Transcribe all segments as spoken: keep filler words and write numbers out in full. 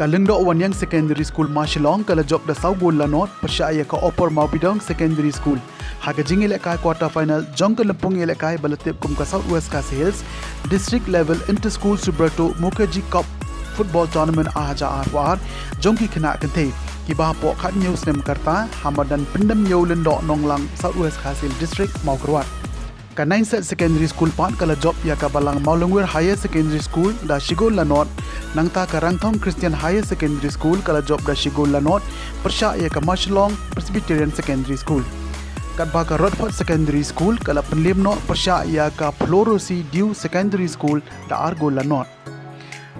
Ka Lyngdoh Waniang Secondary School Marshillong ka la jop da saw gol la nod pyrshah ïa ka Upper Mawbidong Secondary School ha ka jingïalehkai quarter final jong ka lympung ïalehkai ba la tip kum ka South West Khasi Hills District Level Inter-School Subrata Mukherjee Cup Football Tournament ar hajar arphew ar jong ki khynnah kynthei kiba hapoh khathynñiew snem ka rta ha madan Pyndemñiew Lyngdoh Nonglang, South West Khasi Hills District, Mawkyrwat. Ka Nine Set Secondary School pat ka la jop ïa ka Balang Mawlyngwer Higher Secondary School da shi gol la nod, nangta ka Rangthong Christian Higher Secondary School ka la jop da shi gol la nod pyrshah ïa ka Marshillong Presbyterian Secondary School. Katba ka Rutherford Secondary School ka la pynliem noh pyrshah ïa ka Phlorosy Dew Secondary School da ar gol la nod.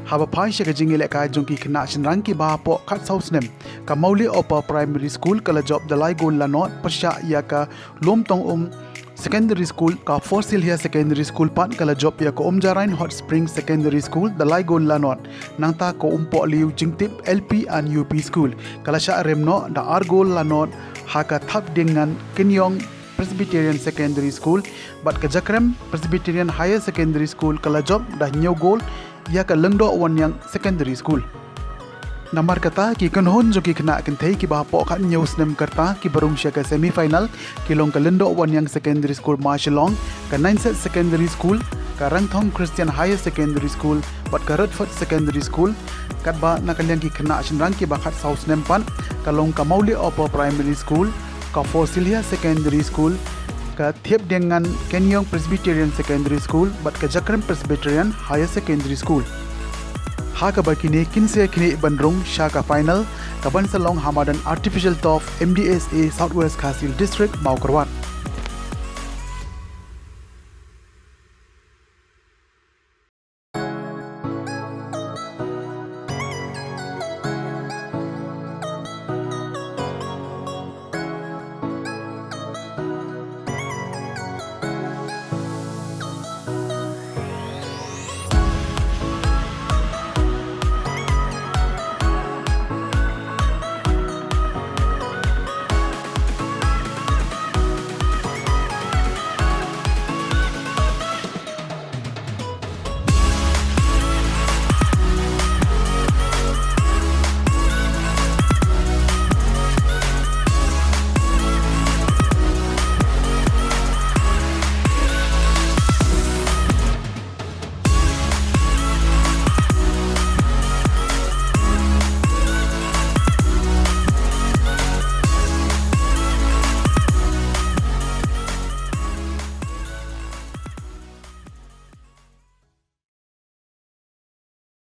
Haba phai sha ka jingïalehkai jong ki khynnah shynrang kiba hapoh khatsaw snem, ka Mawlai Upper Primary School ka la jop da lai gol la nod pyrshah ïa ka Lumtongum Secondary School. Ka Forsythia Secondary School pat ka la jop ïa ka Umjarain Hot Spring Secondary School da lai gol la nod, nangta ka Umpohliew Jingtip L P and U P School ka la shah rem noh da ar gol la nod ha ka Thapdiengan Kynïong Presbyterian Secondary School, bad ka Jakrem Presbyterian Higher Secondary School ka la jop da hynñiew gol ïa ka Lyngdoh Waniang Secondary School. Namar kata, ki kynhun jong ki khynnah kynthei kiba hapoh khathynñiew snem ka rta kiba rung sha ka semi final ki long ka Lyngdoh Waniang Secondary School Marshillong, ka Nine Set Secondary School, ka Rangthong Christian Higher Secondary School bad ka Rutherford Secondary School. Katba na ka liang ki khynnah shynrang kiba khatsaw snem pat ka long ka Mawlai Upper Primary School, ka Forsythia Secondary School, ka Thapdiengan Kynïong Presbyterian Secondary School bad ka Jakrem Presbyterian Higher Secondary School. Ha kaba kine kin sa ïakhnieh ban rung sha ka final kaban sa long ha madan Artificial Turf M D S A, South West Khasi Hills District, Mawkyrwat.